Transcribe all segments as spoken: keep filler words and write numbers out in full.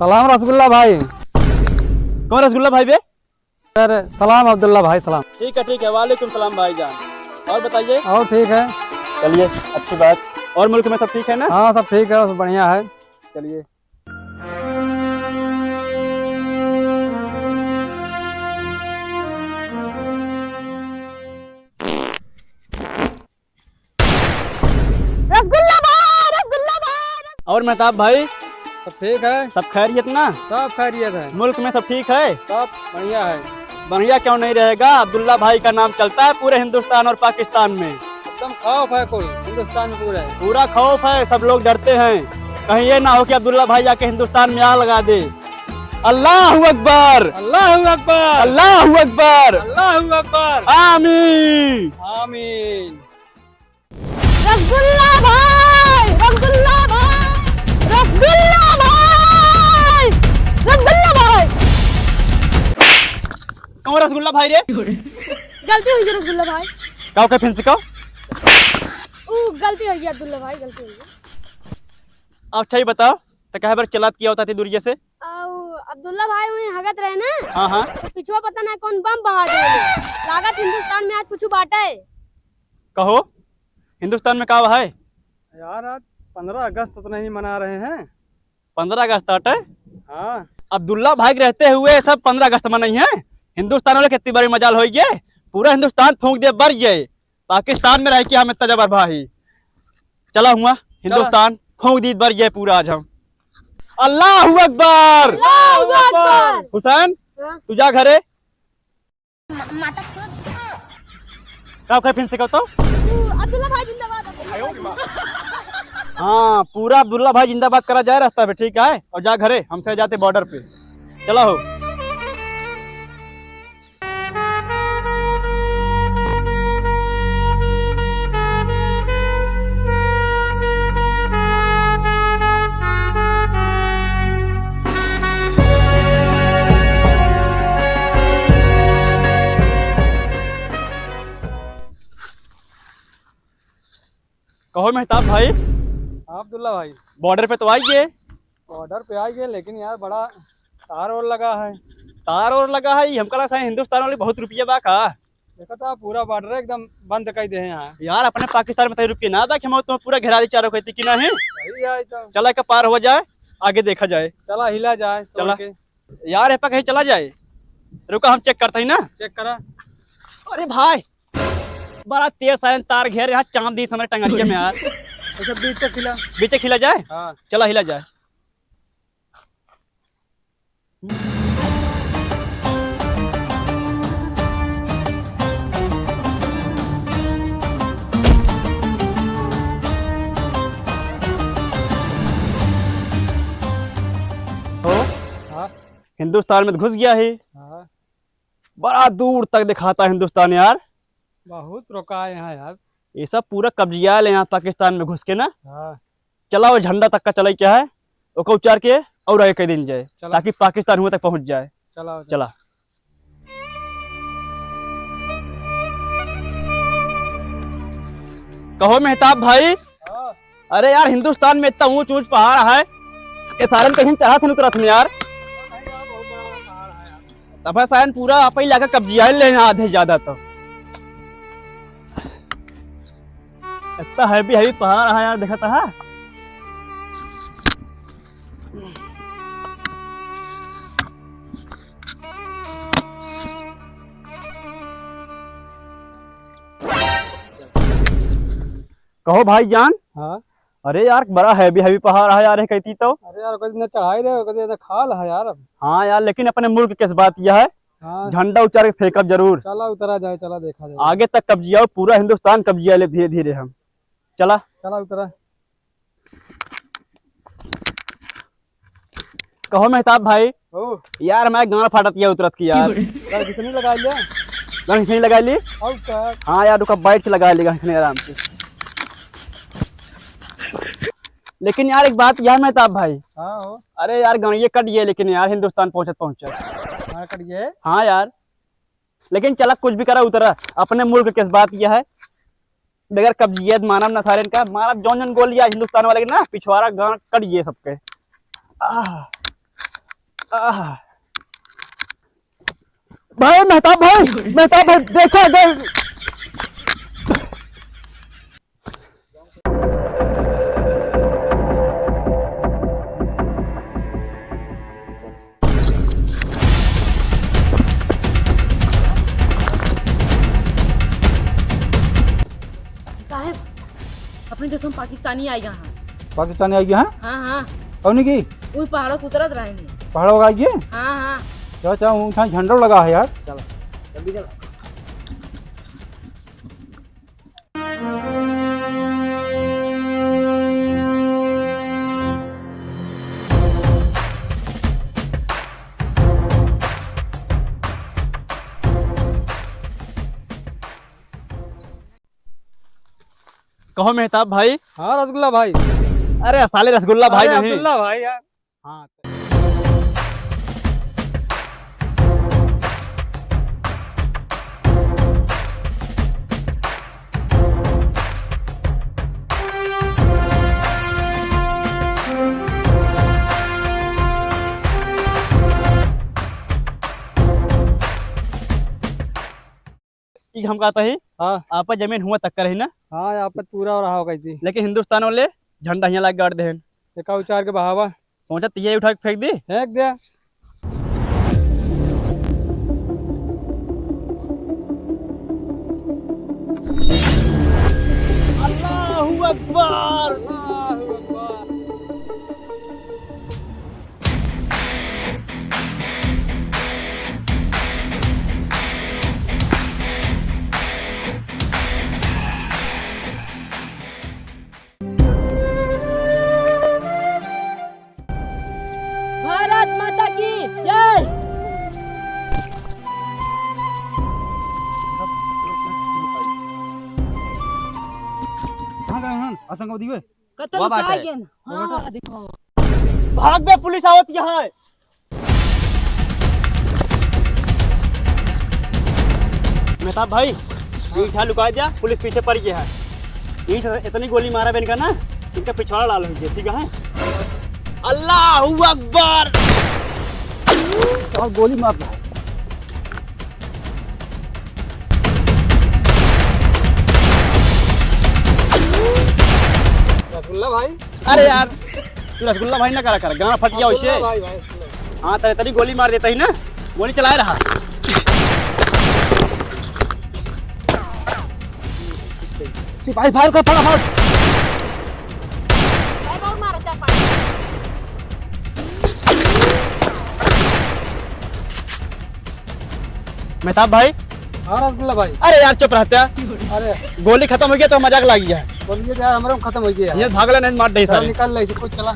सलाम रसगुल्ला भाई। कौन रसगुल्ला भाई बे? सर, सलाम अब्दुल्ला भाई, सलाम। ठीक है, ठीक है, वालेकुम सलाम भाईजान। और बताइए? और ठीक है। चलिए, अच्छी बात। और मुल्क में सब ठीक है ना? हाँ, सब ठीक है, सब बढ़िया है। चलिए। रसगुल्ला भाई, रसगुल्ला भाई। और मेहताब भाई? सब ठीक है? सब खैरियत ना? सब खैरियत है। मुल्क में सब ठीक है? सब बढ़िया है। बढ़िया क्यों नहीं रहेगा? अब्दुल्ला भाई का नाम चलता है पूरे हिंदुस्तान और पाकिस्तान में। एकदम खौफ है कुल हिंदुस्तान में पूरे। पूरा खौफ है, सब लोग डरते हैं, कहीं ये ना हो कि अब्दुल्ला भाई जाके हिंदुस्तान में आग लगा दे। अल्लाहू अकबर! अल्लाहू अकबर! अल्लाहू अकबर! अल्लाहू अकबर! आमीन! आमीन! रसगुल्ला भाई, रसगुल्ला भाई, रसगुल्ला भाई, रसगुल्ला भाई। कौन रसगुल्ला भाई रे? गलती हुई गे रसगुल्ला भाई। का, का फिर से का? ऊ गलती हुई गे अब्दुल्ला भाई, गलती हुई गे। अच्छा, ये बताओ, तो कहे बार चलात किया होता थे दूरिये से? आउ, अब्दुल्ला भाई वहीं हगत रहे ना? हाँ, हाँ। तो पिछुआ पता ना कौन बम बहा दे। लागत हिंदुस्तान में आज कुछ बाटे। कहो, हिंदुस्तान में का है? यार, आज पन्द्रह अगस्त तो नहीं मना रहे हैं? पन्द्रह अगस्त आटे? हाँ। अब्दुल्ला भाई के रहते हुए सब पन्द्रह अगस्त मनाई हैं? हिंदुस्तान वाले कितनी बड़ी मजाल होई गे, पूरा हिंदुस्तान फूंक दे बर जाए। पाकिस्तान में रह के हम इतना जबर भाई। चला हुआ हिंदुस्तान फूंक दी बर जाए पूरा आज हम। अल्लाहू अकबर। अल्लाहू अकबर। हुसैन, हाँ। तू जा घरे। का, का फिर से कहता हूँ? अब्दुल्ला भाई जिंदाबाद। हाँ, पूरा अब्दुल्ला भाई जिंदाबाद करा जाए रास्ता पे, ठीक है? और जा घरे, हमसे जाते बॉर्डर पे। चला हो। कहो मेहताब भाई। हाँ अब्दुल्ला भाई। बॉर्डर पे तो आई गए। बॉर्डर पे आई गए, लेकिन यार बड़ा तार और लगा है। तार और लगा है, हमका लगा शायद हिंदुस्तान वाले बहुत रुपया बा का? देखा था पूरा बॉर्डर एकदम बंद कर दे हैं यहाँ। यार अपने पाकिस्तान में तो रुपया ना बा कि हम तुम्हें पूरा घेरा दी चारों खेती कि नहीं? सही है तो। चला का पार हो जाए, आगे देखा जाए। चला हिला जाए तोड़ चला। के। यार, ए पर कहीं चला जाए। रुका, हम चेक करते ही ना। चेक करा। अरे भाई, बड़ा तेज सारे तार घेर यहाँ, चांद दी हमारे टंगरिया में यार। अच्छा, बीच से खिला। बीच से खिला जाए? हाँ। चला, हिला जाए। हो? हाँ। हिंदुस्तान में तो घुस गया है। हाँ। बड़ा दूर तक दिखाता है हिंदुस्तान यार। बहुत रोका है यहाँ यार। ये सब पूरा कब्जिया ले यहाँ पाकिस्तान में घुस के ना। हाँ। चला वो झंडा तक का चलाई क्या है, ओका उचार के और आगे कह दिन जाए, चला। ताकि पाकिस्तान हुआ तक पहुँच जाए। चला, चला। चला। कहो मेहताब भाई। हाँ। अरे यार, हिंदुस्तान में इतना ऊंच ऊंच पहाड़ है, ये सारन कहीं चढ़त नहीं उतरत नहीं यार। तब सारन पूरा आप ही लाकर कब्जिया ले आधे ज्यादा तो। इतना हैवी हैवी पहाड़ है यार, देखा था। कहो भाईजान। हाँ। अरे यार, बड़ा हैवी हैवी पहाड़ है यार, कहती तो। अरे यार, कोई इतना चढ़ाई रहे, कोई इतना खाल है यार। हाँ यार, लेकिन अपने मुल्क के बात यह है, हाँ। झंडा उचार के फेंकब जरूर। चला उतरा जाए, चला देखा जाए। आगे तक कब्जिया, पूरा हिंदुस्तान कब्जिया ले धीरे धीरे हम। चला। चला उतरा। कहो मेहताब भाई। ओ। यार, मैं गांड फाटत गया उतरत की यार। गांड किसने लगा लिया? गांड किसने लगा ली? और क्या? हाँ यार, रुका, बैठ के लगा ली गांड किसने आराम से। लेकिन यार, एक बात यार मेहताब भाई। हाँ हो। अरे यार, गांड ये कट गया, लेकिन यार, हिंदुस्तान पहुंचत पहुंचत। हाँ, कट गया है? हाँ यार। लेकिन चला, कुछ भी करा उतरा, अपने मुल्क के बात यह है, बगैर कब्जियत मानब ना सारे इनका, मारब जौन जौन गोलियां हिंदुस्तान वाले के ना, पिछवाड़ा गांड कट गए सबके। आह। आह। भाई मेहताब भाई, मेहताब भाई, देखा दे। साहेब, अपने देश में पाकिस्तानी आइगा हैं। पाकिस्तानी आइगा हैं? हाँ, हाँ। कौन की? वही पहाड़ों से उतरत रहे हैं। पहाड़ों का आइगे? हाँ, हाँ। चला, चला, उनका झंडा लगा है यार। चला, जल्दी चला। कहो मेहताब भाई। हाँ रसगुल्ला भाई। अरे साले रसगुल्ला भाई अरे नहीं। अब्दुल्ला भाई यार। हाँ। ई हम कहता ही, हाँ। आपन जमीन हुआ तक कर ही ना। हाँ, आपन पूरा हो रहा होगा जी। लेकिन हिंदुस्तान वाले झंडा हियाँ लाके गाड़ देहन। एका उचार के बहावा। सोचा तिया उठा के फेंक दी। फेंक दे। अल्लाहू अकबर। अल्लाहू अकबर। भारत माता की जय। कहाँ गए हैं आतंकवादी वे? कतल वो बात उठा है। गया ना। वो हाँ, बात है। देखो। भाग बे, पुलिस आवत यहाँ है। मेहताब भाई, ईंट यहाँ लुका दिया, पुलिस पीछे पड़ गया है। ईंट इतनी गोली मारा बे इनका ना, इनका पिछवाड़ा लाल हो गया, ठीक है? अल्लाहू अकबर। और गोली मार रहा है। रसगुल्ला भाई। अरे यार, तू रसगुल्ला भाई ना करा कर, गाना फट गया वैसे। रसगुल्ला भाई, भाई, रसगुल्ला। हाँ, तेरे तरी गोली मार देता ही ना, गोली चलाए रहा। सिपाही फायर कर फटाफट। मेहताब भाई। हाँ रसगुल्ला भाई। अरे यार चुप रहता। अरे। गोली खत्म हो गया तो मजाक लागी है। बोलिए यार, हमारा खत्म हो गया। ये भागला नहीं, मार दे चला सारे। निकाल ले इसको, चला।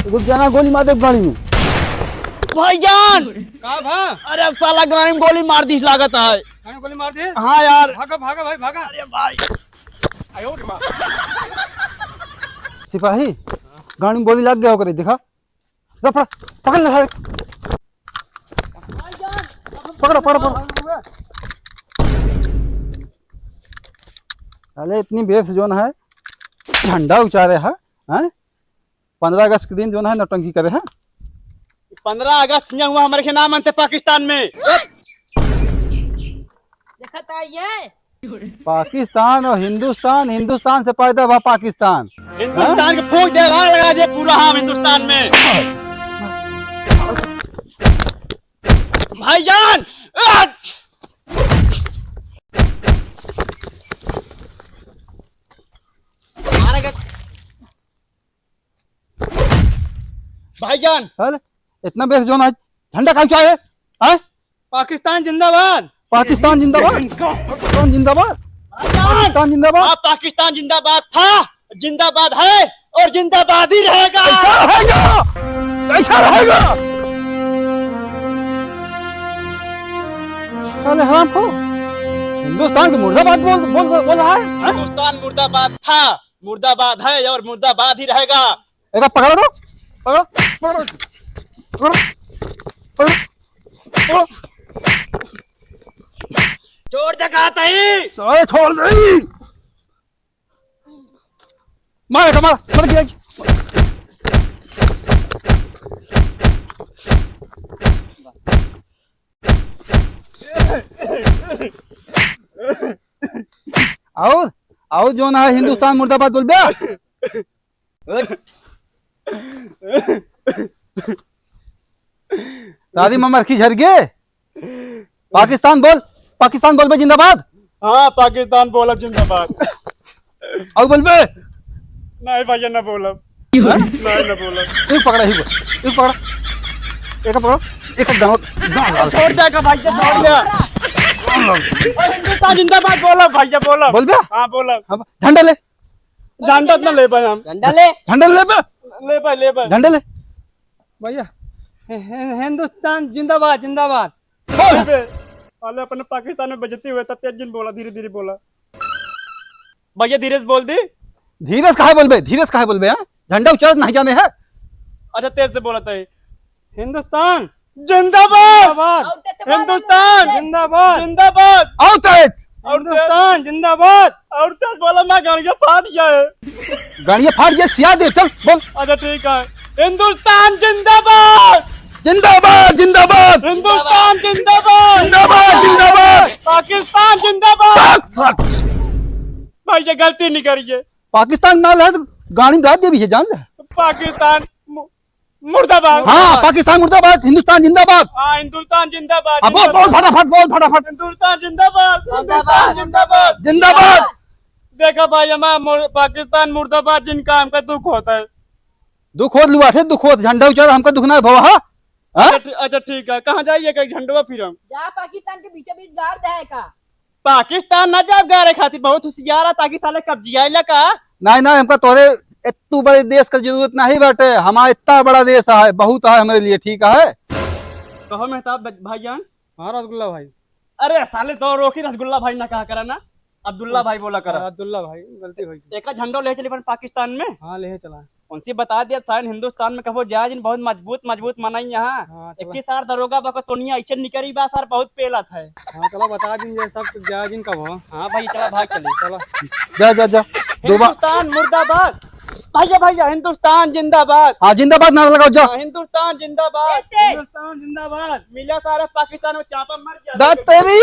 रुक जाना, गोली मार दे गाड़ी में। भाईजान! का भा? अरे साला गाड़ी में गोली मार दी लागत है। गाड़ी में गोली मार दी? हाँ यार। भागा, भागा भाई, भागा। अरे भाई। आयो रे माँ। सिपाही, गाड़ी में गोली लग गया होकर, देखा? ला, पकड़, पकड़ ले सारे। पकड़ो, पकड़ो, पकड़ो। अरे इतनी बेस जोन है, झंडा उचारे है, हैं? पन्द्रह अगस्त के दिन जोन है नौटंकी करे है। पन्द्रह अगस्त यहाँ हुआ हमारे के नाम मनते पाकिस्तान में। देखा था ये। पाकिस्तान और हिंदुस्तान, हिंदुस्तान से पैदा हुआ पाकिस्तान। हिंदुस्तान के फूंक दे, राग लगा दे पूरा हम हिंदुस्तान में। भाईजान! मारेगा। भाईजान! अरे, इतना बेस जोन आज झंडा काहे उचारे है? हैं? पाकिस्तान जिंदाबाद। पाकिस्तान जिंदाबाद। पाकिस्तान जिंदाबाद। पाकिस्तान जिंदाबाद। हाँ, पाकिस्तान जिंदाबाद था, जिंदाबाद है और जिंदाबाद ही रहेगा। कैसा रहेगा? कैसा रहेगा? साले हराम को हिंदुस्तान के मुर्दाबाद बोल, बोल, बोल, बोल रहा है, हैं? हिंदुस्तान मुर्दाबाद था, मुर्दाबाद है और मुर्दाबाद ही रहेगा। एक पकड़ो तो, पकड़ो, पकड़ो, पकड़ो, पकड़ो, पकड़ो। छोड़ दे, कहा तई। साले छोड़ दे। मार, मार, मार दिया। और, और जौन है हिंदुस्तान मुर्दाबाद बोलबे? शादी में मरखी झर गे। पाकिस्तान बोल, पाकिस्तान बोलबे जिंदाबाद। हाँ, पाकिस्तान बोलब जिंदाबाद। और बोलबे? नहीं भैया, ना बोलब। हाँ? नहीं, ना बोलब। एक पकड़ा ही बोल, एक पकड़ा, एक पकड़ा, एक गाँव, गाँव डाल। छोड़ जाएगा भैया, छोड़ दे। हिंदुस्तान जिंदाबाद बोलब भैया, बोलब। बोलबे? हाँ, बोलब। हाँ, झंडा ले। झंडा ना लेबे हम। झंडा ले। झंडा लेबे? लेबे, लेबे। झंडा ले। भैया, हि-, हि-, हिंदुस्तान जिंदाबाद, जिंदाबाद। बोल। लेबे। साले अपने पाकिस्तान में बेइज्जती हुए, तब तेज जिन बोला, धीरे धीरे बोला। भैया धीरे से बोल दी। धीरे से काहे बोलबे? धीरे से काहे बोलबे, हाँ? झंडा उच्चारण नहीं जाने है। अच्छा, तेज से बोला तई। हिंदुस्तान जिंदाबाद। जिंदाबाद। और तेज से बोला। हिंदुस्तान जिंदाबाद। जिंदाबाद। और तेज। और तेज। हिंदुस्तान जिंदाबाद। और तेज बोला, मैं गाड़िया फाट गया है। गाड़िया फाट गया, सिया दे, चल, बोल। अच्छा, ठीक है। हिंदुस्तान जिंदाबाद। जिंदाबाद, जिंदाबाद। हिंदुस्तान जिंदाबाद। जिंदाबाद, जिंदाबाद। पाकिस्तान जिंदाबाद। भाई, ये गलती नहीं करिए। पाकिस्तान ना रहे तो गाड़ी में डाल दे भी है, जान ले। पाकिस्तान मु-, मुर्दाबाद। हाँ, पाकिस्तान मुर्दाबाद, हिंदुस्तान जिंदाबाद। हाँ, हिंदुस्तान जिंदाबाद, अब बोल, बोल जिंदाबाद। फटाफट, बोल फटाफट। हिंदुस्तान जिंदाबाद, हिंदुस्तान जिंदाबाद। जिंदाबाद। देखा भाई, हमारा मुर-, पाकिस्तान मुर्दाबाद जिनका हमका दुख होता है। दुख होत लुआ थे, दुख होत, झंडा उचार हमका दुख ना भवा, हाँ? हाँ? अच्छा, ठी-, अच्छा, ठीक है, कहाँ जाइए कहीं झंडवा फिर हम? जा पाकिस्तान के बीचों बीच गाड़ दे है का? पाकिस्तान ना जाब गाड़े खातिर, बहुत होशियार है, ताकि साले कब्जियाइला का। नहीं, नहीं, हमका तोरे इतू बड़े देश का जरूरत नहीं बाटे, हमारा इतना बड़ा देश है, बहुत है हमारे लिए, ठीक है। कहो मेहताब भ-, भाईजान। हाँ, रसगुल्ला भाई। अरे साले, तो रोकी रसगुल्ला भाई ना कहा करा ना, अब्दुल्ला भाई बोला करा। हाँ, अब्दुल्ला भाई, गलती हुई। एक झंडो ले चली अपन पाकिस्तान में। हाँ, ले चला। उनसे बता दिया, सारे हिंदुस्तान में कबो जाए जिन, बहुत मजबूत, मजबूत मनई यहाँ। हाँ, चला। इक्कीस साल दरोगा बा को तोनिया ऐसे निकरी बा, सार बहुत पेलत है। हाँ, चला बता दिन ये सब, तो जाए जिन कबो। हाँ भाई, चला भाग चली। चला। जा, जा, जा। दो बार। हिंदुस्तान मुर्दाबाद। भैया, भैया, हिंदुस्तान जिंदाबाद। हाँ, जिंदाबाद नारा लगाओ, जा। हाँ, हिंदुस्तान जिंदाबाद। हिंदुस्तान जिंदाबाद। मिला सारा पाकिस्तान में चापा मर गया। दाद तेरी।